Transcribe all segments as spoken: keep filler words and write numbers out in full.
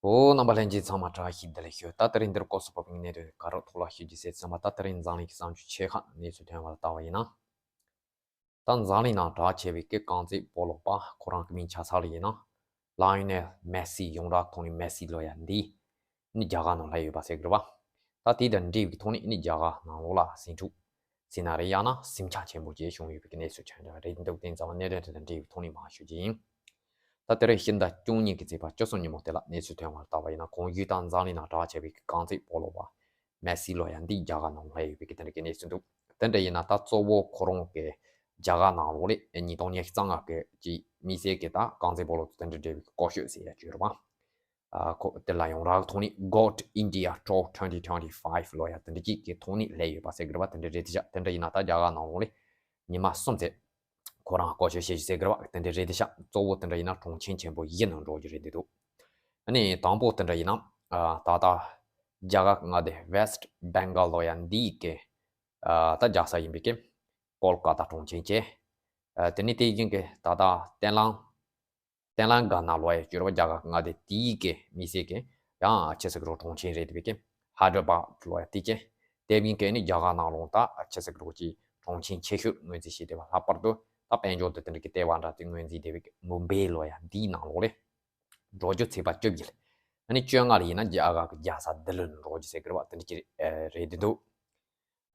ཨོ། རྣམ་པ་ལྷན་རྒྱས་ཚང་མ་བཀྲ་ཤིས་བདེ་ལེགས་ཞུ། ད་དེ་རིང་འདིར་སྐོར་སུ་བབས་པའི་གནད་དོན་ག་རེ་ཐོག་ལ་ཞུ་རྒྱུ་ཟེར་ཙམ་པ། ད་དེ་རིང་འཛམ་གླིང་གི་གསར་འགྱུར་ཆེ་ཁག་གནས་ཚུལ་ཐོན་པ་ལ་བལྟ་བ་ཡིན་ན། ད་འཛམ་གླིང་ནང་གྲགས་ཆེ་བའི་གི་རྐང་རྩེད་སྤོ་ལོ་པ་ཁོ་རང་གི་མིང་ཆ་ཚང་ལ་ཡིན་ན། ལ་ཡོ་ནེལ་མེ་སི། ཡོངས་གྲགས་ཐོག་ནས་མེ་སི་ལབ་ཡ་འདི་ནི་རྒྱ་གར་ནང་སླེབས་ཡོད་པ་ཟེར་གི་རེད་པ། ད་དེ་དང་འབྲེལ་བའི་ཐོག་ནས་ནི་རྒྱ་གར་ནང་ལོགས་ལ་ཟིང་འཁྲུག་ཟེར་ན་རེད། ཡང་ན་ཟིང་ཆ་ཆེན་པོ་ཅིག་བྱུང་ཡོད་པའི་གནས་ཚུལ་ཐོན་བསྡད་པ་རེད་འདུག་དེ་ཙམ་གནད་དོན་དེ་དང་འབྲེལ་བའི་ཐོག་ནས་མར་ཞུ་རྒྱུ་ཡིན། ད་དེ་རིང་ཕྱི་ཟླ་བཅུ་གཉིས་ཀྱི་ཚེས་པ་བཅུ་གསུམ་ཉིན་མོ་དེ་ལ་གནས་ཚུལ་ཐོན་པ་ལ་བལྟ་བ་ཡིན་ན། གོང་ཞུས་ལྟར་འཛམ་གླིང་ནང་གྲགས་ཆེ་བའི་རྐང་རྩེད་སྤོ་ལོ་པ་མེ་སི་ལབ་ཡ་འདི་རྒྱ་གར་ནང་སླེབས་ཡོད་པའི་དེ་འདྲ་གི་གནས་ཚུལ་འདུག་དེ་འདྲ་ཡིན་ན་ད་གཙོ་བོ་ཁོ་རང་གི་རྒྱ་གར་ནང་ལོགས་ལ་ཉིས་སྟོང་ཉི་ཤུ་རྩ་ལྔ་གི་ཅིག་དམིགས་བསལ་གྱི་ད་རྐང་རྩེད་སྤོ་ལོ་དང་དེ་འདྲ་འབྲེལ་བའི་སྐོར་ཤོད་ཟེར་ཡ་ཅིག་ཡོད་རེད་པ། ཨ། ཁོ་དེ་ལ་ཡོངས་གྲགས་ཐོག་ནས་གོ་ཊི་ཨིན་ཌི་ཡ་ཊོར་ཊུ་ཝེན་ཊི་ཊུ་ཝེན་ཊི་ཕའིབ་ལབ་ཡ་དེ་འདྲ་ཅིག་གི་ཐོག་ནས་སླེབས་ཡོད་པ་ཟེར་གི་རེད་པ། དེ་འདྲ་རེད་དེ་ཤག་དེ་འདྲ་ཡིན་ན་ད་རྒྱ་གར་ནང་ལོགས་ལ་ཉི་མ་གསུམ་ཙམ་ཁོ་རང་སྐོར་ཞིབ་བྱེད་རྒྱུ་ཟེར་གི་རེད་པ། དེ་འདྲ་རེད་དེ་ཤག་གཙོ་བོ་དེ་འདྲ་ཡིན་ན་གྲོང་ཁྱེར་ཆེན་པོ་བཞི་ནང་འགྲོ་རྒྱུ་རེད་འདུག་ཨ་ནི་དང་པོ་དེ་འདྲ་ཡིན་ན། ཨ། ད་ལྟ་རྒྱ་གར་མངའ་སྡེ་ཝེ་སི་ཊི་བེང་གལ་ལབ་ཡ་འདི་གི། ཨ། ད་རྒྱལ་ས་ཡིན་པའི་གི་ཀོལ་ཀ་ཏ་གྲོང་ཁྱེར་བྱས། ཨ། དེ་ནས་དེ་བཞིན་གི་ད་ལྟ་ཏེ་ལང་། ཏེ་ལང་ག་ན་ལབ་ཡ་ཅིག་ཡོད་རེད་པ། རྒྱ་གར་མངའ་སྡེ་དེའི་གི་དམིགས་བསལ་གྱི་ཡང་ཆི་ཟེར་གི་རེད། གྲོང་ཁྱེར་རེད་དེ་བས་ཀྱི་ཧའི་ཌ་ར་བཱད་ལབ་ཡ་དེ་བྱས། དེ་བཞིན་གྱི་ནི་རྒྱ་གར་ནང་ལོགས་ད་ཆི་ཟེར་གི་རེད། ཅིག་གྲོང་ཁྱེར་ཆེ་ཤོས་ངོས་འཛིན་བྱས་བསྡད་པ། ལྷག་པར་དུ་ད་དཔལ་འབྱོར་དང་དེ་འདྲ་གི་ལྟེ་བ་འདྲ་དེ་ངོས་འཛིན་བསྡད་པའི་མུམ་བྷེ་ལབ་ཡ་འདིའི་ནང་ལོགས་ལ་འགྲོ་རྒྱུ་ཚེས་པ་བཅུ་བཞི་ལ། ཨ་ནི་བཅོ་ལྔ་ལ་ཡིན་ན་རྒྱ་གར་གྱི་རྒྱལ་ས་ལྡི་ལི་ལ་འགྲོ་རྒྱུ་ཟེར་གི་རེད་པ། དེ་འདྲ་ཅིག་རེད་འདུག་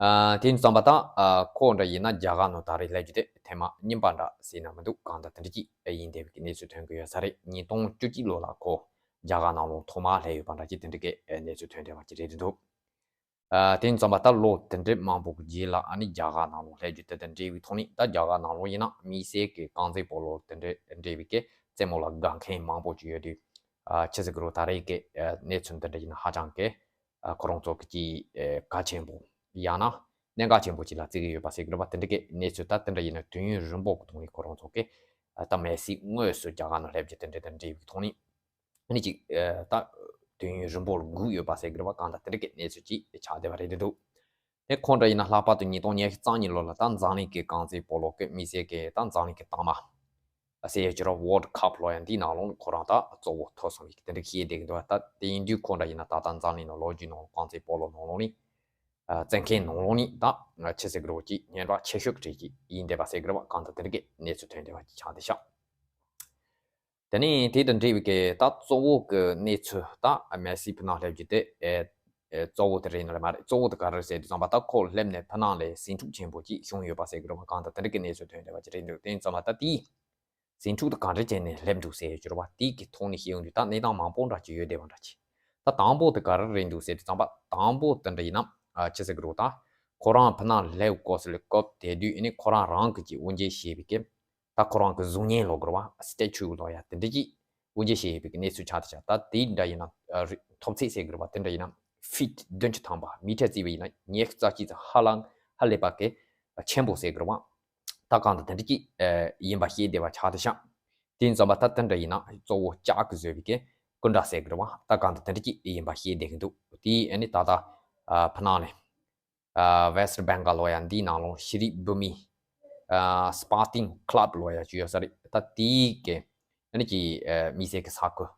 ཨ། དེ་ཙམ་པ་ད། ཨ། ཁོ་འདྲ་ཡིན་ན་རྒྱ་གར་ནང་ད་རེས་སླེབས་རྒྱུ་དེ་ཐེངས་མ་གཉིས་པ་འདྲ་ཟེར་ན་མི་འདུག་གང་ལྟར་དེ་འདྲ་ཅིག་ཡིན་བསྡད་པའི་གནས་ཚུལ་ཐོན་གི་ཡོད་ས་རེད། ཉིས་སྟོང་བཅུ་གཅིག་ལོ་ལ་ཁོ་རྒྱ་གར་ནང་ལོགས་ཐོག་མར་སླེབས་ཡོད་པ་འདྲ་ཅིག་དེ་འདྲ་གི་གནས་ཚུལ་ཐོན་བསྡད་པ་ཅིག་རེད་འདུག་ཨ། དེ་ཙམ་པ་ད་ལོ་དེ་འདྲའི་མང་པོ་གི་རྗེས་ལ་ཨ་ནི་རྒྱ་གར་ནང་ལོགས་སླེབས་རྒྱུ་དེ་དང་འབྲེལ་བའི་ཐོག་ནས། ད་རྒྱ་གར་ནང་ལོགས་ཡིན་ན་དམིགས་བསལ་གྱི་རྐང་རྩེད་སྤོ་ལོ་དེ་འདྲ་འབྲེལ་བའི་གི་རྩེད་མོ་ལ་དགའ་མཁན་མང་པོ་ཅིག་ཡོད་དུས། ཨ། ཆི་ཟེར་གི་རེད། ད་རེས་ཀྱི་གནས་ཚུལ་འདི་འདྲ་ཡིན་ན་ཧ་ཅང་གི། ཨ། ཁོ་རང་ཚོ་གི་ཅིག་ཨ། གལ་ཆེན་པོ། ཡང་ན་གནད་འགག་ཆེན་པོ་ཅིག་ལ་བརྩི་གི་ཡོད་པ་ཟེར་གི་རེད་པ། དེ་འདྲ་གི་གནས་ཚུལ་ད་དེ་འདྲ་ཡིན་ན་དུས་ཡུན་རིང་པོ་གི་ཐོག་ནས་ཁོ་རང་ཚོ་གི། ཨ། ད་མེ་སི་དངོས་སུ་རྒྱ་གར་ནང་སླེབས་རྒྱུ་དེ་འདྲ་དང་འབྲེལ་བའི་ཐོག་ནས། ཨ་ནི་ཅིག་ཨ། ད་དུས་ཡུན་རིང་པོ་ལ་སྒུག་ཡོད་པ་ཟེར་གི་རེད་པ། གང་ལྟར་དེ་འདྲ་གི་གནས་ཚུལ་ཅིག་ཆགས་བསྡད་པ་རེད་འདུག་དེ་ཁོ་འདྲ་ཡིན་ན་ལྷག་པར་དུ་ཉིས་སྟོང་ཉི་ཤུ་རྩ་གཉིས་ལོ་ལ་ད་འཛམ་གླིང་གི་རྐང་རྩེད་སྤོ་ལོ་གི་དམིགས་བསལ་གྱི་ད་འཛམ་གླིང་གི་རྟགས་མ་ཟེར་ཡ་ཅིག་རེད། ཝོལ་ཌི་ཀབ་ལབ་ཡ་འདིའི་ནང་ལོགས་ཁོ་རང་ད་གཙོ་བོ་ཐོབ་སོང་བའི་དེ་འདྲ་བཤད་བསྡད་ཀྱི་འདུག་ད་དེ་ཡིན་དུས་ཁོ་འདྲ་ཡིན་ན་ད་ལྟ་འཛམ་གླིང་ནང་ལོ་རྒྱུས་ནང་རྐང་རྩེད་སྤོ་ལོ་ནང་ལོགས་ནས། ཨ། རྩེད་མཁན་ནང་ལོགས་ནས་ད་ཆི་ཟེར་གི་རེད། ཅིག་སྙན་གྲགས་ཆེ་ཤོས་ཀྱི་གྲས་ཅིག་ཡིན་བསྡད་པ་ཟེར་གི་རེད་པ། གང་ལྟར་དེ་འདྲ་གི་གནས་ཚུལ་ཐོན་བསྡད་པ་ཅིག་ཆགས་བསྡད་ཤག་དེ་ནས་དེ་དང་འབྲེལ་བའི་གི་ད་གཙོ་བོ་གི་གནས་ཚུལ། ད་མེ་སི་ཕུ་ནང་སླེབས་རྒྱུ་དེ། ཨེ། ཨེ། གཙོ་བོ་དེ་རེད་ནི་ལ་མ་རེད། གཙོ་བོ་དེ་ག་རེ་ཟེར་དུས་ཙམ་པ། ད་ཁོ་སླེབས་ནས་ཕུ་ནང་ལ་ཟིང་འཁྲུག་ཆེན་པོ་ཅིག་བྱུང་ཡོད་པ་ཟེར་གི་རེད་པ། གང་ལྟར་དེ་འདྲ་གི་གནས་ཚུལ་ཐོན་བསྡད་པ་ཅིག་རེད་འདུག་དེ་ཙམ་པ་ད་དེའི་ཟིང་འཁྲུག་དེ་ག་འདྲ་བྱས་ནས་སླེབས་འདུག་ཟེར་གི་རེད་པ། དེའི་གི་ཐོག་ནས་བཤད་ཡོང་དུས་ད་གནས་སྟངས་མང་པོ་འདྲ་ཅིག་ཡོད་བསྡད་པ་འདྲ་ཅིག་ད་དང་པོ་དེ་ག་རེ་རེད་འདུག་ཟེར་དུས་ཙམ་པ། དང་པོ་དེ་འདྲ་ཡིན་ན། ཨ། ཆི་ཟེར་གི་རེད། ད་ཁོ་རང་ཕུ་ནང་སླེབས་སྐབས་སུ་ལ་སྐབས་དེ་དུས་ཨ་ནི་ཁོ་རང་རང་གི་ཅིག་དབུ་འབྱེད་བྱས་པའི་གི། ད་ཁོ་རང་གི་གཟུགས་བརྙན་ལབ་དགོས་རེད་པ། སི་ཊེ་ཅུ་ལབ་ཡ་དེ་འདྲ་ཅིག་དབུ་འབྱེད་བྱས་ཡོད་པའི་གནས་ཚུལ་ཆགས་བསྡད་ཤག་ད་དེ་འདྲ་ཡིན་ན། ཨ། རི། མཐོ་ཚད་ཟེར་གི་རེད་པ། དེ་འདྲ་ཡིན་ན་ཕིཊ་བདུན་ཅུ་ཐམ་པ། མི་ཊར་བརྩིས་པ་ཡིན་ན་ཉི་ཤུ་རྩ་གཅིག་ཙམ། ཧ་ལམ་ཧ་ལས་པ་གི་ཆེན་པོ་ཟེར་གི་རེད་པ། ད་གང་ལྟར་དེ་འདྲ་ཅིག་ཨ། ཡིན་པ་ཤེས་བསྡད་པ་ཆགས་བསྡད་ཤག་དེ་ཙམ་པ་ད་དེ་འདྲ་ཡིན་ན་གཙོ་བོ་ལྕགས་ཀྱིས་བཟོས་པའི་གི་སྐུ་འདྲ་ཟེར་གི་རེད་པ། ད་གང་ལྟར་དེ་འདྲ་ཅིག་ཡིན་པ་ཤེས་བསྡད་གི་འདུག་དེ་ཨ་ནི་ད་ལྟ། ཨ། ཕུ་ནང་ལ། ཨ། ཝེ་སི་ཊི་བེང་གལ་ལབ་ཡ་འདིའི་ནང་ལོགས་ཤི་རི་བྷུ་མི། ཨ། སི་པོར་ཊིང་ཀི་ལབ་ལབ་ཡ་ཅིག་ཡོད་ས་རེད། ད་དེའི་གི་ཨ་ནི་ཅིག་ཨ། དམིགས་བསལ་གྱི་ས་ཁུལ།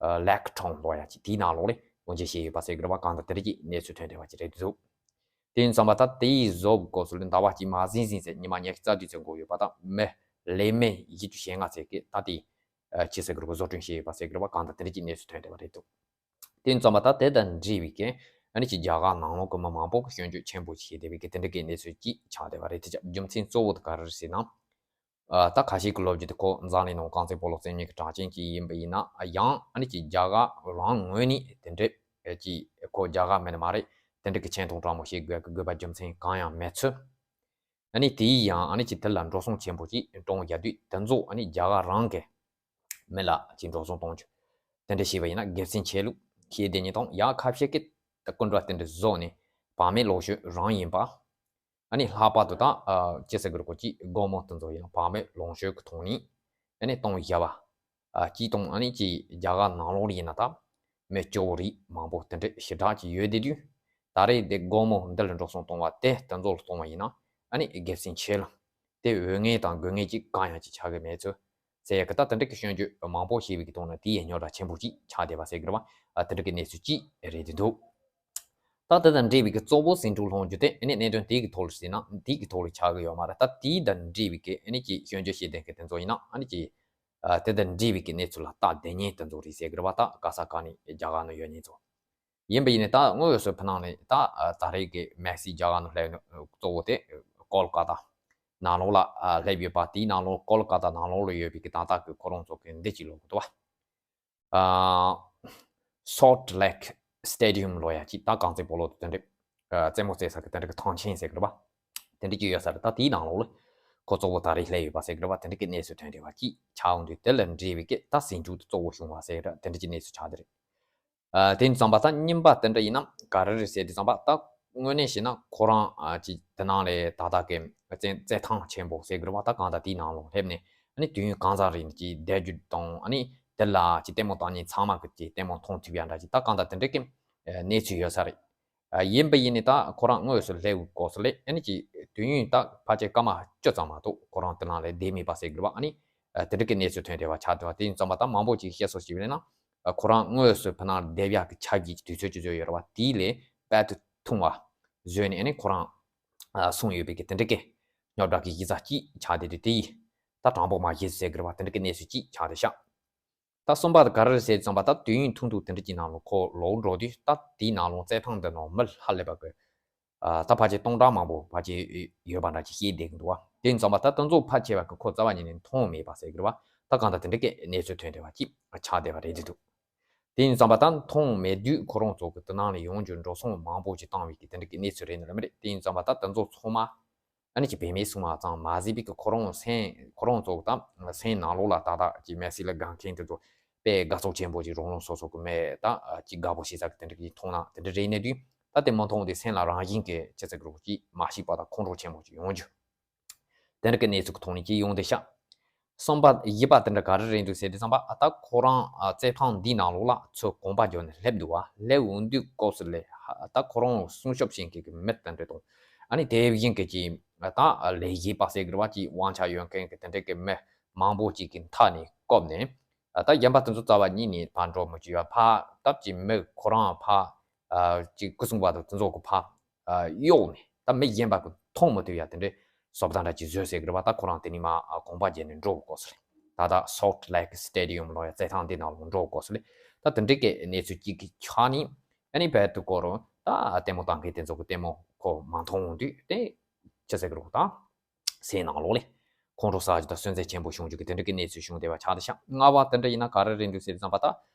ཨ། ལེག་ཊོན་ལབ་ཡ་ཅིག་དེའི་ནང་ལོགས་ལ་དབུ་འབྱེད་བྱས་ཡོད་པ་ཟེར་གི་རེད་པ། གང་ལྟར་དེ་འདྲ་ཅིག་གནས་ཚུལ་ཐོན་བསྡད་པ་ཅིག་རེད་འདུག་དེ་ཙམ་པ་ད་དེའི་བཟོ་སྐབས་སུ་ལ་ཟླ་བ་གཅིག་མ་ཟིན་ཟིན་ཙམ། ཉི་མ་ཉི་ཤུ་རྩ་བདུན་ཙམ་འགོར་ཡོད་པ། ད་མི་ལས་མི་བཞི་བཅུ་ཞེ་ལྔ་ཙམ་གྱིས་ད་དེ། ཨ། ཆི་ཟེར་གི་རེད། བཟོ་སྐྲུན་བྱས་ཡོད་པ་ཟེར་གི་རེད་པ། གང་ལྟར་དེ་འདྲ་ཅིག་གནས་ཚུལ་ཐོན་བསྡད་པ་རེད་འདུག་དེ་ཙམ་པ་ད་དེ་དང་འབྲེལ་བའི་གི་ཨ་ནི་ཅིག་རྒྱ་གར་ནང་ལོགས་ཀྱི་མི་མང་པོ་གིས་སྐྱོན་བརྗོད་ཆེན་པོ་བྱས་བསྡད་པའི་གི་དེ་འདྲ་གི་གནས་ཚུལ་ཅིག་ཆགས་བསྡད་པ་རེད། དེ་རྒྱུ་མཚན་གཙོ་བོ་དེ་ག་རེ་རེད་ཟེར་ན། ཨ། ད་ཁ་ཤས་ཀྱིས་ལབ་རྒྱུ་དེ་ཁོ་འཛམ་གླིང་ནང་རྐང་རྩེད་སྤོ་ལོ་རྩེད་མཁན་གྱི་གྲགས་ཅན་ཅིག་ཡིན་པ་ཡིན་ན་ཡང་། ཨ་ནི་ཅིག་རྒྱ་གར་རང་ངོས་ནས་དེ་འདྲ་ཅིག་ཁོ་རྒྱ་གར་མིན་ན་མ་རེད། དེ་འདྲ་གི་ཆེ་མཐོང་དྲང་མོ་བྱེད་དགོས་ཀྱི་དགོས་པ་རྒྱུ་མཚན་གང་ཡང་མེད་ཚུལ། ཨ་ནི་དེའི་ཡང་ཨ་ནི་ཅིག་དེ་ལ་འགྲོ་སོང་ཆེན་པོ་ཅིག་བཏང་ཡོད་དུས། དེ་ཚོ་ཨ་ནི་རྒྱ་གར་རང་གི་མི་ལ་ཅིག་འགྲོ་སོང་གཏོང་རྒྱུ་དེ་འདྲ་བྱས་པ་ཡིན་ན་དགེ་མཚན་ཆེ་ལུགས་ཤེས་བསྡད་མཁན་དང་། ཡང་ཁ་ཤས་ཀྱིས་ད་སྐུ་འདྲ་དེ་འདྲ་བཟོས་ནས་བག་མེད་ལོག་སྤྱོད་རང་ཡིན་པ། ཨ་ནི་ལྷག་པར་དུ་ད། ཨ། ཅི་ཟེར་གི་རེད། ཁོ་ཅིག་སྒོར་མོ་དེ་ཚོ་ཡིན་ན་བག་མེད་ལོག་སྤྱོད་ཀྱི་ཐོག་ནས་ཨ་ནི་གཏོང་བཞག་པ། ཨ། ཅིག་དང་། ཨ་ནི་ཅིག་རྒྱ་གར་ནང་ལོགས་ལ་ཡིན་ན་ད་མི་སྐྱོ་བོ་རིགས་མང་པོ་དེ་འདྲ་ཞེ་དྲག་ཅིག་ཡོད་བསྡད་དུས། ད་རེས་དེ་སྒོར་མོ་འདི་ལ་འགྲོ་སོང་གཏོང་བ་དེ་དེ་ཚོ་ལ་གཏོང་བ་ཡིན་ན་ཨ་ནི་དགེ་མཚན་ཆེ་ལ། དེ་འོས་ངེས་དང་དགོས་ངེས་ཅིག་གང་ཡང་ཅིག་ཆགས་ཀྱི་མེད་ཚུལ། ཟེར་ཡག་གི་ད་དེ་འདྲ་གི་སྐྱོན་བརྗོད་མང་པོ་བྱས་པའི་གི་ཐོག་ནས་དེ་ཡང་རྙོག་དྲ་ཆེན་པོ་ཅིག་ཆགས་བསྡད་པ་ཟེར་གི་རེད་བ། ཨ་དེ་འདྲ་གི་གནས་ཚུལ་ཅིག་རེད་དེ་འདུག་ད་དེ་དང་འབྲེལ་བའི་གི་གཙོ་བོ་ཟིང་འཁྲུག་སློང་རྒྱུ་དེ་ཨ་ནི་གནད་དོན་དེ་གི་ཐོག་ལ་ཟེར་ན་དེ་གི་ཐོག་ལ་ཆགས་གི་ཡོད་མ་རེད། ད་དེ་དང་འབྲེལ་བའི་གི་ཨ་ནི་ཅིག་སྐྱོན་བརྗོད་བྱེད་མཁན་གི་དེ་ཚོ་ཡིན་ན་ཨ་ནི་ཅིག་ཨ་དེ་དང་འབྲེལ་བའི་གི་གནས་ཚུལ་ལ་སྟབས་བདེ་མཁན་དེ་ཚོ་རེད་ཟེར་གི་རེད་བ། ད་ག་ས་ག་ནས་རྒྱ་གར་ནས་ཡོད་མཁན་ཚོ། ཡིན་པ་ཡིན་ནའི་ད་དངོས་སུ་ཕུ་ནང་ནས་ད་ཨ་ད་རེས་ཀྱི་མེ་སི་རྒྱ་གར་ནང་སླེབས་ནས་གཙོ་བོ་དེ་ཀོལ་ཀ་ཏ་ནང་ལོགས་ལ་ཨ་སླེབས་ཡོད་པ། དེའི་ནང་ལོགས་ཀོལ་ཀ་ཏ་ནང་ལོགས་ལ་ཡོད་པའི་གི་ད་ལྟ་གི་ཁོ་རང་ཚོ་གི་འདི་གཅིག་ལོག་གི་འདུག་བ། ཨ་Salt Lake Stadium་ལོ་ཡ་གཅིག་ད་རྐང་རྩེད་སྤོ་ལོ་དེ་འདྲ་ཨ་རྩེད་མོ་རྩེ་ས་གི་དེ་འདྲ་གི་ཐང་ཆེན་ཟེར་གི་རེད་བ། དེ་འདྲ་གཅིག་ཡོད་ས་རེད། ད་དེའི་ནང་ལོགས་ལ་ཁོ་གཙོ་བོ་ད་རེས་སླེབས་ཡོད་པ་ཟེར་གི་རེད་བ། དེ་འདྲ་གི་གནས་ཚུལ་ཐོན་བསྡད་པ་གཅིག་ཆགས་འོང་དུས་དེ་ལ་འབྲེལ་བའི་གི་ད་ཟིང་འཁྲུག་དེ་གཙོ་བོ་བྱུང་བ་ཟེར་གི་རེད། དེ་འདྲ་གི་གནས་ཚུལ་ཆགས་བསྡད་རེད། ཨ་དེ་ཙམ་པ་ད་རྙིང་པ་དེ་འདྲ་ཡིན་ན་ག་རེ་རེད་ཟེར་དུས་ཙམ་པ་ད་དངོས་གནས་བྱས་ན་ཁོ་རང་ཨ་ཅིག་དེ་ནང་ལས་ད་ལྟ་གི་རྩེད་རྩེད་ཐང་ཆེན་པོ་ཟེར་གི་རེད་བ། ད་གང་ལྟར་དེའི་ནང་ལོགས་སླེབས་ནས་ཨ་ནི་དུས་ཡུན་གང་ཙམ་རིང་ཅིག་བསྡད་རྒྱུ་དང་ཨ་ནི་དེ་ལ་ཅིག་ལྟད་མོ་ལྟ་མཁན་ཚང་མ་གི་ཅིག་ལྟད་མོ་མཐོང་ཐུབ་ཡ་འདྲ་ཅིག་ད་གང་ལྟར་དེ་འདྲ་གི་ཨ་གནས་ཚུལ་ཡོད་ས་རེད། ཨ་ཡིན་པ་ཡིན་ནི་ད་ཁོ་རང་དངོས་སུ་སླེབས་དགོས་ས་ལས་ཨ་ནི་ཅིག་དུས་ཡུན་ད་ཕལ་ཆེར་སྐར་མ་བཅུ་ཙམ་མ་གཏོགས་ཁོ་རང་དེ་ནང་ལས་བསྡད་མེད་པ་ཟེར་གི་རེད་བ། ཨ་ནི་ཨ་དེ་འདྲ་གི་གནས་ཚུལ་ཐོན་བསྡད་པ་ཆགས་བསྡད་པ་དེ་ཡིན་ཙམ་པ་ད་མང་པོ་ཅིག་བཤད་སྲོལ་ཞིག་ཡོད་ན་ཨ་ཁོ་རང་དངོས་སུ་ཕུ་ནང་སྡོད་ཡག་གི་ཆ་རྒྱུས་ཀྱི་དུས་ཚོད་ཅིག་བཟོས་ཡོད་རེད་བ། དེ་ལས་དཔལ་དུ་ཐུང་བ་བཟོས་ནས་ཨ་ནི་ཁོ་རང་ཨ་སོང་ཡོད་པའི་གི་དེ་འདྲ་གི་རྙོག་དྲ་གི་གཞི་རྩ་ཅིག་ཆགས་བསྡད་དུས་དེ་ཡིས་ད་དྲང་པོ་མ་བཤད་ཟེར་གི་རེད་བ། དེ་འདྲ་གི་གནས་ཚུལ་ཅིག་ཆགས་བསྡད་ཤག་ད་གསུམ་པ་དེ་ག་རེ་རེད་ཟེར་ཙམ་པ་ད་དུས་ཡུན་ཐུང་ཐུང་དེ་འདྲ་གྱི་ནང་ལོགས་ཁོ་ལོག་འགྲོ་དུས་ད་དེའི་ནང་ལོགས་རྩེད་ཐང་འདི་ནང་མི་ཧ་ལས་པ་གི་ཨ་ད་ཕལ་ཆེར་སྟོང་ཕྲག་མང་པོ་ཕལ་ཆེར་ཡོད་པ་འདྲ་ཅིག་བཤད་བསྡད་ཀྱི་འདུག་བ། དེ་ཡིན་ཙམ་པ་ད་དེ་ཚོ་ཕལ་ཆེ་བ་གི་ཁོ་རྩ་བ་ཉིད་ནས་མཐོང་མེད་པ་ཟེར་གི་རེད་བ། ད་གང་ལྟར་དེ་འདྲ་གི་གནས་ཚུལ་ཐོན་བསྡད་པ་ཅིག་ཆགས་བསྡད་པ་རེད་འདུག་དེ་ཡིན་ཙམ་པ་ད་མཐོང་མེད་དུས་ཁོ་རང་ཚོ་གི་དེ་ནང་ལ་ཡོང་རྒྱུ་འགྲོ་སོང་མང་པོ་ཅིག་བཏང་བའི་གི་དེ་འདྲ་གི་གནས་ཚུལ་རེད་ནི་ལ་མི་རེད། དེ་ཡིན་ཙམ་པ་ད་དེ་ཚོ་ཚང་མ་ཨ་ནི་ཅིག་བེད་མེད་སོང་བ་ཙམ་མ་ཟད་པའི་གི་ཁོ་རང་སེམས་ཁོ་རང་ཚོ་ད་སེམས་ནང་ལོགས་ལ་ཏག་ཏག་ཅིག་མེ་སི་ལ་དགའ་མཁན་དེ་ཚོ་དཔེ་དགའ་ཚོར་ཆེན་པོ་ཅིག་རང་རང་སོ་སོ་གི་མེ་ད་ཅིག་དགའ་པོ་བྱེད་ས་གི་དེ་འདྲ་གི་མཐོང་ན་དེ་འདྲ་རེད་ནས་དུས་ད་དེ་མ་མཐོང་དེ་སེམས་ལ་རང་བཞིན་གི་ཅི་ཟེར་གི་རོ་ཅིག་མ་ཤེས་པ་དང་ཁོང་ཁྲོ་ཆེན་པོ་ཅིག་ཡོང་རྒྱུ། དེ་འདྲ་གི་གནས་ཚུལ་གི་ཐོག་ནས་ཅིག་ཡོང་བསྡད་ཤག་གསུམ་པ་བཞི་པ་དེ་འདྲ་ག་རེ་རེད་འདུག་ཟེར་དུས་ཙམ་པ་ཨ་ད་ཁོ་རང་ཨ་རྩེད་ཐང་འདིའི་ནང་ལོགས་ལ་ཚུར་གོམ་པ་བརྒྱབ་ནས་སླེབས་འདུག་བ། སླེབས་འོང་དུས་སྐབས་སུ་ལས་ཨ་ད་ཁོ་རང་སྲུང་སྐྱོབ་བྱེད་མཁན་གི་མི་དེ་འདྲ་དང་ཨ་ནི་དེ་བཞིན་གི་ཅིག་ཨ་ད་ལས་བྱེད་པ་ཟེར་གི་རེད་བ། ཅིག་དབང་ཆ་ཡོད་མཁན་གི་དེ་འདྲ་གི་མི་མང་པོ་ཅིག་གི་མཐའ་ནས་བསྐོར་ནས་ཨ་ད་གཞན་པ་དེ་ཚོ་རྩ་བ་ཉིད་ནས་ཕར་འགྲོ་མི་བཅུག་ཡ། ཕར་སྟབས་ཀྱིས་མི་ཁོ་རང་ཕར་ཨ་ཅིག་སྐུ་སྲུང་པ་དང་དེ་ཚོ་གི་ཕར་ཨ་གཡོགས་ནས་ད་མི་གཞན་པ་གི་མཐོང་མི་ཐུབ་ཡ་དེ་འདྲའི་བཟོ་ལྟ་འདྲ་ཅིག་བཟོས་ཟེར་གི་རེད་བ། ད་ཁོ་རང་དེ་ནས་མར་ཨ་གོམ་པ་བརྒྱབ་ནས་འགྲོ་དགོས་ས་རེད། ད་ལྟ་Salt Lake Stadium་ལོ་ཡ་རྩེད་ཐང་འདི་ནང་ལ་འགྲོ་དགོས་ས་རེད། ད་དེ་འདྲའི་གི་གནས་ཚུལ་གཅིག་གི་ཆ་ནས་ཨ་ནི་བལ་དུ་སྐོར་རོ་ད་ལྟད་མོ་ལྟ་མཁན་དེ་ཚོ་གི་ལྟད་མོ་ཁོ་མ་མཐོང་འོང་དུས་དེ་ཅི་ཟེར་གི་རེད་ད། སའི་ནང་ལོགས་ལས་ཁོང་ཁྲོ་ཟ་རྒྱུ་དང་སུན་གཙེར་ཆེན་པོ་བྱུང་རྒྱུ་གི་དེ་འདྲ་གི་གནས་ཚུལ་བྱུང་བསྡད་པ་ཆགས་བསྡད་ཤག་ལྔ་པ་དེ་འདྲ་ཡིན་ན་ག་རེ་རེད་འདུག་ཟེར་བསམ་པ་ད་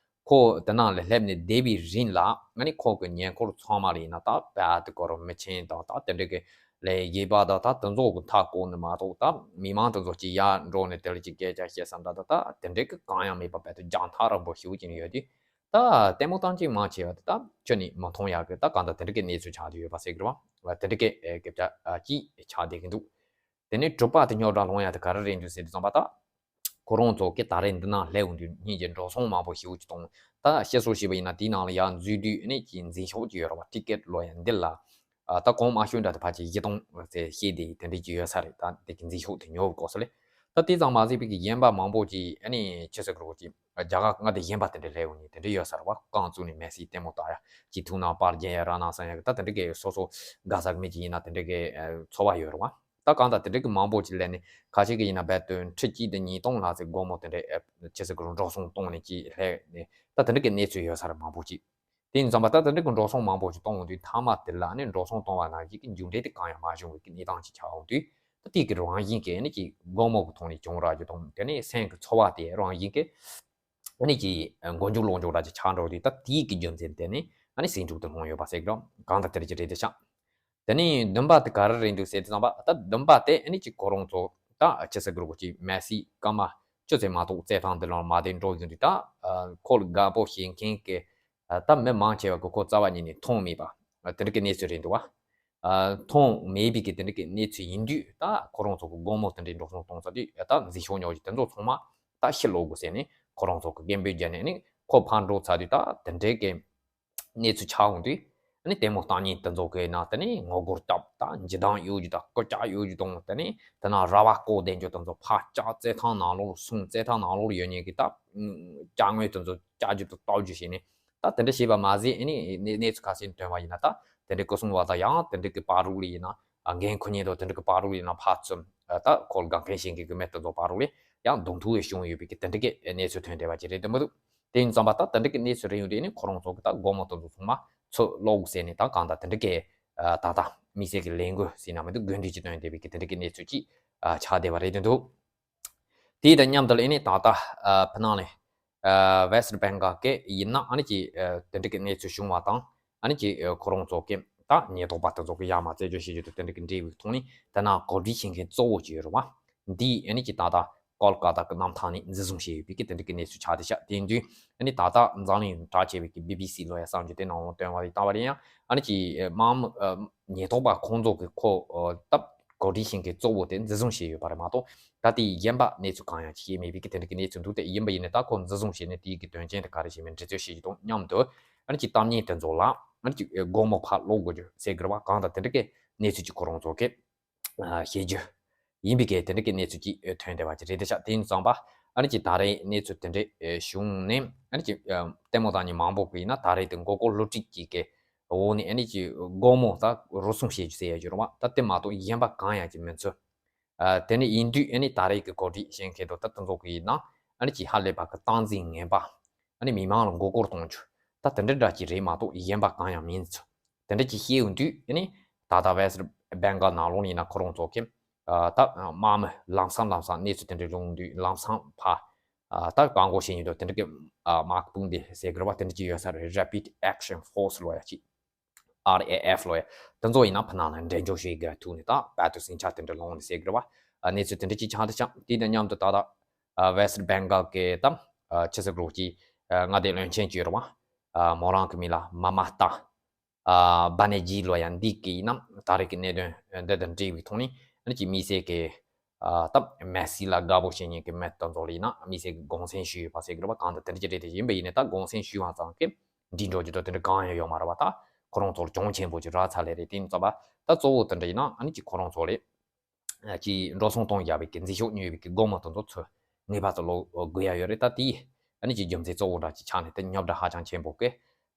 ཁོ་དེ་ནང་ལ་སླེབས་ནས་བསྡད་པའི་རིང་ལ་ཨ་ནི་ཁོ་གི་ཉེ་འཁོར་ཚང་མ་ལ་ཡིན་ན་ད་བལ་དུ་སྐོར་རོ་མི་ཆེན་དང་ད་དེ་འདྲ་གི་ལས་བྱེད་པ་དང་ད་དེ་ཚོ་གི་མཐའ་བསྐོར་ནས་མ་གཏོགས་ད་མི་མང་དེ་ཚོ་ཅིག་ཡར་འགྲོ་ནས་དེ་ལ་ཅིག་སྐད་ཆ་བཤད་ས་འདྲ་ད་ད་དེ་འདྲ་གི་གང་ཡང་མེད་པ་བལ་དུ་རྒྱང་ཐག་རིང་པོ་ཞིག་ཅིག་ཡོད་དུས། ད་ལྟད་མོ་སྟངས་ཅིག་མང་ཆེ་བ་དེ་ད་ཁྱོན་ནས་མ་མཐོང་ཡག་གི་ད་གང་ལྟར་དེ་འདྲ་གི་གནས་ཚུལ་ཆགས་བསྡད་ཡོད་པ་ཟེར་གི་རེད་བ། དེ་འདྲ་གི་ཨེ་སྐད་ཆ་ཨ་ཅིག་ཆགས་བསྡད་ཀྱི་འདུག་དེ་ནས་དྲུག་པ་དེ་རྙོག་དྲ་སློང་ཡག་དེ་ག་རེ་རེད་འདུག་ཟེར་དུས་ཙམ་པ་ད་ཁོ་རང་ཚོ་གི་ད་རེས་འདི་ནང་སླེབས་འོང་དུས་སྙིང་རྗེ་འགྲོ་སོང་མང་པོ་ཞེ་པོ་ཅིག་གཏོང་། ད་བཤད་སྲོལ་ཞིག་ཡིན་ན་དེའི་ནང་ལ་ཡར་འཛུལ་དུས་ཨ་ནི་ཅིག་འཛིན་ཤོག་ཅིག་ཡོད་རེད་བ། ཊི་ཀེ་ཊི་ལོ་ཡ་འདི་ལ་ཨ་ད་གོང་མ་ཤོས་འདྲ་དེ་ཕལ་ཆེར་བཞི་སྟོང་ཟེར་བཤད་དེ་དེ་འདྲ་ཅིག་ཡོད་ས་རེད། ད་དེ་གི་འཛིན་ཤོག་དེ་ཉོ་དགོས་ས་རེད། ད་དེ་ཙམ་མ་ཟད་པའི་གི་གཞན་པ་མང་པོ་ཅིག་ཨ་ནི་ཅི་ཟེར་དགོས་རེད་ཅིག་རྒྱ་གར་མངའ་སྡེ་གཞན་པ་དེ་འདྲ་སླེབས་འོང་ནི་དེ་འདྲ་ཡོད་ས་རེད་བ། རྐང་བཙུགས་ནས་མེ་སི་ལྟད་མོ་ལྟ་ཡ་ཅིག་ཐུག་ན་པར་རྒྱག་ཡ་ར་ན་སང་ཡ་གི་ད་དེ་འདྲ་གི་སོ་སོ་དགའ་ས་གི་མི་ཅིག་ཡིན་ན་དེ་འདྲ་གི་ཚོར་བ་ཡོད་རེད་བ། ད་གང་ལྟར་དེ་འདྲ་གི་མང་པོ་ཅིག་སླེབས་ནས་ཁ་ཤས་ཀྱི་ཡིན་ན་རྦད་དེ་ཁྲི་གཅིག་དང་ཉིས་སྟོང་ལ་ཟེར་སྒོར་མོ་དེ་འདྲ་ཨེ་ཅི་ཟེར་གི་རུང་འགྲོ་སོང་གཏོང་ནས་ཅིག་སླེབས་ནས་ད་དེ་འདྲ་གི་གནས་ཚུལ་ཡོད་ས་རེད་མང་པོ་ཅིག་དེ་ཡིན་ཙང་པ་ད་དེ་འདྲ་གི་འགྲོ་སོང་མང་པོ་ཅིག་གཏོང་འོང་དུས་མཐའ་མ་དེ་ལ་ནི་འགྲོ་སོང་གཏོང་བ་ནང་བཞིན་གྱི་མཇུག་འབྲས་དེ་གང་ཡང་མ་བྱུང་བའི་གི་གནས་སྟངས་ཅིག་ཆགས་འོང་དུས་ད་དེ་གི་རང་བཞིན་གྱི་ནི་ཅིག་སྒོར་མོ་གི་ཐོག་ནས་བྱུང་རག་རྒྱུ་དང་དེ་ནས་སེམས་ཀྱི་ཚོར་བ་དེ་རང་བཞིན་གྱི་ནི་ཅིག་མགོ་མཇུག་ལོག་མཇུག་ར་ཅིག་ཆགས་འགྲོ་དུས་ད་དེ་གི་རྒྱུ་མཚན་དེ་ནི་ཨ་ནི་ཟིང་འཁྲུག་དུ་ལྷུང་ཡོད་པ་ཟེར་གི་རོ། གང་ལྟར་དེ་རེད་ཅི་རེད་དེ་ཤག་དེ་ནས་བདུན་པ་དེ་ག་རེ་རེད་འདུག་ཟེར་དུས་ཙམ་པ་ད་བདུན་པ་དེ་ཨ་ནི་ཅིག་ཁོ་རང་ཚོ་ད་ཅི་ཟེར་དགོས་རེད་ཅིག་མེ་སི་སྐར་མ་བཅུ་ཙམ་མ་གཏོགས་རྩེད་ཐང་འདི་ལ་མ་བསྡད་འགྲོ་བཞིན་དུས་ད་ཁོ་ལ་དགའ་པོ་བྱེད་མཁན་གྱི་ད་མི་མང་ཆེ་བ་གི་ཁོ་རྩ་བ་ཉིད་ནས་མཐོང་མེད་པ་དེ་འདྲ་གི་གནས་ཚུལ་རེད་འདུག་བ། མཐོང་མེད་པའི་གི་དེ་འདྲ་གི་གནས་ཚུལ་ཡིན་དུས་ད་ཁོ་རང་ཚོ་གི་སྒོར་མོ་དེ་འདྲའི་འགྲོ་སོང་གཏོང་ས་དུས་ད་འཛིན་ཤོག་ཉོ་རྒྱུ་དེ་ཚོ་ཚང་མ་ད་ཕྱིར་ལོག་དགོས་ཟེར་ནས་ཁོ་རང་ཚོ་གི་སྐད་འབོད་བརྒྱབ་ནས་ནི་ཁོ་ཕར་འགྲོ་ཚར་དུས་ད་དེ་འདྲའི་གི་གནས་ཚུལ་ཆགས་འོང་དུས། ཨ་ནི་ལྟད་མོ་ལྟ་མཁན་དེ་ཚོ་གི་ནང་དེ་ནི་ངོ་རྒོལ་རྒྱབ་ད་འཇིགས་སྣང་ཡོད་རྒྱུ་དང་སྐད་ཆ་ཡོད་རྒྱུ་དང་དེ་ནི་དེ་ན་ར་བ་བརྐོ་བསྡད་རྒྱུ་དེ་ཚོ་ཕར་བཅག་རྩེད་ཐང་ནང་ལོགས་སོང་རྩེད་ཐང་ནང་ལོགས་ཡོད་མཁན་གི་ད་ཅ་དངོས་དེ་ཚོ་བཅག་རྒྱུ་དང་ལྟ་རྒྱུ་བྱས་ནས། ད་དེ་འདྲ་བྱས་པ་མ་ཟད་ཨ་ནི་གནས་གནས་ཚུལ་ཁ་གསལ་བཏོན་པ་ཡིན་ན་ད་དེ་འདྲའི་སྐུ་སྲུང་བ་དང་ཡང་དེ་འདྲའི་གི་བར་རུ་ལ་ཡིན་ན་འགན་འཁུར་མཁན་དང་དེ་འདྲའི་གི་བར་རུ་ལ་ཡིན་ན་ཕར་ཚུར་ད་ཁོ་ལ་དགའ་མཁན་བྱེད་མཁན་གི་མི་དེ་ཚོ་བར་རུ་ལ་ཡང་གདོང་ཐུག་བྱུང་ཡོད་པའི་གི་དེ་འདྲའི་གི་གནས་ཚུལ་ཐོན་བསྡད་པ་ཅིག་རེད་དེ་མི་འདུག་དེ་ཡིན་ཙང་པ་ད་དེ་འདྲའི་གི་གནས་ཚུལ་རེད་ཡོང་དུས་ཨ་ནི་ཁོ་རང་ཚོ་གི་ད་སྒོར་མོ་དེ་ཚོ་ཚང་མ་ཚུར་སློག་དགོས་ཟེར་ནས་ད་གང་ལྟར་དེ་འདྲའི་གི་ད་ལྟ་དམིགས་བསལ་གི་ལས་འགུལ་ཟེར་ན་མི་འདུག་འགོ་འདྲེན་ཅིག་བཏོན་བསྡད་པའི་གི་དེ་འདྲའི་གི་གནས་ཚུལ་ཅིག་ཆགས་བསྡད་པ་རེད་དེ་འདུག་དེ་དང་མཉམ་དུ་ལ་ཨ་ནི་ད་ལྟ་ཨ་ཕ་ནང་ལ་ཨ་West Bengal གི་ཡིན་ན་ཨ་ནི་ཀྱི་ཨ་དེ་འདྲ་གི་གནས་ཚུལ་བྱུང་བ་དང་ཨ་ནི་ཀྱི་ཨ་ཁོ་རང་ཚོ་གི་ད་ཉེན་རྟོག་པ་དེ་ཚོ་གི་ཡར་མར་རྩད་གཅོད་བྱེད་རྒྱུ་དང་དེ་འདྲ་གི་འབྲེལ་བའི་ཐོག་ནས་དེ་ན་གོ་སྒྲིག་བྱེད་མཁན་གཙོ་བོ་ཅིག་ཡོད་རེད་བ། འདིས་ཨ་ནི་ཀྱི་ད་ལྟ་ཀོལ་ཀ་ཏ་གི་གནམ་ཐང་ནས་འཛིན་བཟུང་བྱས་ཡོད་པའི་གི་དེ་འདྲ་གི་གནས་ཚུལ་ཆགས་བསྡད་ཤག་དེ་ཡིན་དུས་ཨ་ནི་ད་ལྟ་འཛམ་གླིང་གྲགས་ཆེ་བའི་གི་བི་བི་སི་ལོ་ཡ་གསར་འགྱུར་དེ་ནང་ལ་བཏོན་པ་རེད། ལྟ་བ་རེད། ཡང་ཨ་ནི་ཀྱི་ཨ་དམག་མི་ཨ་ཉེན་རྟོག་པ་ཁོང་ཚོ་གི་ཁོ་ཨ་ད་གོ་སྒྲིག་བྱེད་མཁན་གཙོ་བོ་དེ་འཛིན་བཟུང་བྱས་ཡོད་པ་རེད་མ་གཏོགས། ད་དེ་ཡིན་པ་གནས་ཚུལ་གང་ཡང་ཤེས་མེད་པའི་གི་དེ་འདྲ་གི་གནས་ཚུལ་འདུག་དེ་ཡིན་པ་ཡིན་ནའི་ད་ཁོ་འཛིན་བཟུང་བྱས་ནས་དེའི་གི་དོན་རྐྱེན་དེ་ག་རེ་བྱས་མིན་འདྲི་རྩད་བྱེད་རྒྱུ་དང་མཉམ་དུ་ཨ་ནི་ཀྱི་གཏམ་ཉན་དེ་ཚོ་ལ་ཨ་ནི་ཀྱི་ཨ་སྒོར་མོ་ཕར་སློག་དགོས་རྒྱུ་ཟེར་གི་རེད་བ། གང་ལྟར་དེ་འདྲ་གི་གནས་ཚུལ་ཅིག་ཁོ་རང་ཚོ་གི་ཨ་བཤད་རྒྱུ་ཡིན་པའི་གི་དེ་འདྲ་གི་གནས་ཚུལ་ཅིག་ཨ་ཐོན་བསྡད་པ་ཅིག་རེད་དེ་ཤག་དེ་ཡིན་ཙང་པ་ཨ་ནི་ཀྱི་ད་རེས་གནས་ཚུལ་དེ་འདྲ་ཨ་བྱུང་ནས་ཨ་ནི་ཀྱི་ཨ་ལྟད་མོ་ལྟ་མཁན་མང་པོ་གི་ཡིན་ན་ད་རེས་དེ་མགོ་སྐོར་སློབ་ཁྲིད་ཀྱི་གི་འོག་ནས་ཨ་ནི་ཀྱི་སྒོར་མོ་ད་རུལ་སུངས་བྱེད་རྒྱུ་ཟེར་ཡ་ཅིག་རེད་བ། ད་དེ་མ་གཏོགས་གཞན་པ་གང་ཡང་ཅིག་མི་འཚོལ། ཨ་དེ་ནི་ཡིན་དུས་ཨ་ནི་ད་རེས་ཀྱི་གོ་སྒྲིག་བྱེད་མཁན་དེ་ད་དེ་ཚོ་གི་ཡིན་ན་ཨ་ནི་ཀྱི་ཧ་ལས་པ་གི་སྟངས་འཛིན་ངན་པ་ཨ་ནི་མི་མང་ལ་མགོ་སྐོར་གཏོང་རྒྱུ་ད་དེ་འདྲ་འདྲ་ཅིག་རེད་མ་གཏོགས་གཞན་པ་གང་ཡང་མིན་ཚུལ་དེ་འདྲ་ཅིག་བཤད་ཡོང་དུས་ཨ་ནི་ད་ལྟ་West Bengal ནང་ལོགས་ཡིན་ན་ཁོ་རང་ཚོ་གི་ཨ་ད་དམག་མི་ལམ་སང་ལམ་སང་གནས་ཚུལ་དེ་འདྲ་ཡོང་དུས་ལམ་སང་ཕ་ཨ་ད་བཀག་འགོག་བྱེད་ཡོང་དུས་དེ་འདྲ་གི་ཨ་དམག་དཔུང་དེ་ཟེར་གི་རེད་བ། དེ་འདྲ་ཅིག་ཡོད་ས་རེད། Rapid Action Force ལོ་ཡ་ཅིག R A F ལོ་ཡ། དེ་ཚོ་ཡིན་ན་ཕ་ནང་ལ་འགྲན་བརྗོད་བྱེད་དགོས་ཐུག་ནས་ད་བར་དུ་ཟིང་ཆ་དེ་འདྲ་ལངས་ནས་ཟེར་གི་རེད་བ། ཨ་གནས་ཚུལ་དེ་འདྲ་ཅིག་ཆགས་དེ་ཆགས་དེ་དང་མཉམ་དུ་ད་ལྟ་ཨ་West Bengal གི་ད་ཨ་ཕྱི་སྲིད་གྲོས་ཀྱི་ཨ་མངའ་སྡེ་བློན་ཆེན་གྱི་རེད་བ། ཨ་མོ་རང་གི་མིང་ལ་མ་མ་ཏཱ་ཨ་བྷ་ནེ་ཇི་ལོ་ཡ་འདི་གི་ཡིན་ན་ད་རེས་ཀྱི་གནད་དོན་འདི་དང་འབྲེལ་བའི་ཐོག་ནས་ཨ་ནི་ཀྱི་དམིགས་བསལ་གྱི་ཨ་ད་མེ་སི་ལ་དགའ་པོ་བྱེད་མཁན་གྱི་མི་དེ་ཚོ་ལ་ཡིན་ན་དམིགས་བསལ་གྱི་དགོངས་སེལ་ཞུས་ཡོད་པ་ཟེར་གི་རེད་བ། གང་ལྟར་དེ་འདྲ་ཅིག་རེད་དེ་ཡིན་པ་ཡིན་ནའི་ད་དགོངས་སེལ་ཞུས་པ་ཙམ་གྱིས་འགྲིག་འགྲོ་རྒྱུ་དང་དེ་འདྲ་གང་ཡང་ཡོད་མ་རེད་བ། ད་ཁོ་རང་ཚོར་གྱོང་ཆེན་པོ་ཅིག་རག་ཚར་ལེ་རེད། དེ་ཡིན་ཙང་པ་ད་གཙོ་བོ་དེ་འདྲ་ཡིན་ན་ཨ་ནི་ཀྱི་ཁོ་རང་ཚོ་ལ་ཨ་ཀྱི་འགྲོ་སོང་གཏོང་བཞག་པའི་གི་འཛིན་ཤོག་ཉོས་པའི་གི་སྒོར་མོ་དེ་ཚོ་ཚུར་ངེས་པར་དུ་སློག་དགོས་ཡ་ཡོད་རེད། ད་དེ་ཨ་ནི་ཀྱི་རྒྱུ་མཚན་གཙོ་བོ་འདྲ་ཅིག་ཆགས་ནས་ད་རྙོག་དྲ་ཧ་ཅང་ཆེན་པོ་གི་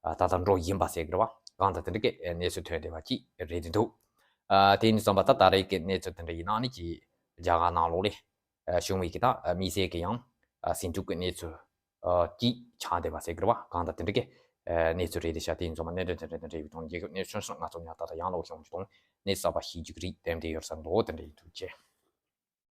ཨ་ད་ལྟ་འགྲོ་བཞིན་པ་ཟེར་གི་རེད་བ། གང་ལྟར་དེ་འདྲ་གི་གནས་ཚུལ་ཐོན་བསྡད་པ་ཅིག་རེད་དེ་འདུག་ཨ་དེ་ཡིན་ཙང་པ་ད་ད་རེས་ཀྱི་གནས་ཚུལ་དེ་འདྲ་ཡིན་ན་ཨ་ནི་ཀྱི་རྒྱ་གར་ནང་ལོགས་ལ་ཨ་བྱུང་བའི་གི་ད་ཨ་དམིགས་བསལ་གི་ཡང་ཨ་ཟིང་འཁྲུག་གི་གནས་ཚུལ་ཨ་ཅིག་ཆགས་བསྡད་པ་ཟེར་གི་རེད་བ། གང་ལྟར་དེ་འདྲ་གི་ཨ་གནས་ཚུལ་རེད་དེ་ཤག་དེ་ཡིན་ཙང་མ་གནད་དོན་དེ་འདྲ་དང་འབྲེལ་བའི་ཐོག་ནས་རྒྱལ་ཁབ་གནས་ཚུལ་སོགས་ང་ཚོ་ཉག་ཏག་ཏག་ཡང་ལོག་ཤོང་རྒྱུ་དང་གནས་ཚུལ་གསར་པ་ཤེས་རྒྱུ་གི་རིགས་ཏན་ཏན་ཡོད་ས་འདུག་དེ་འདྲ་ཡིན་འདུག་ཅེས།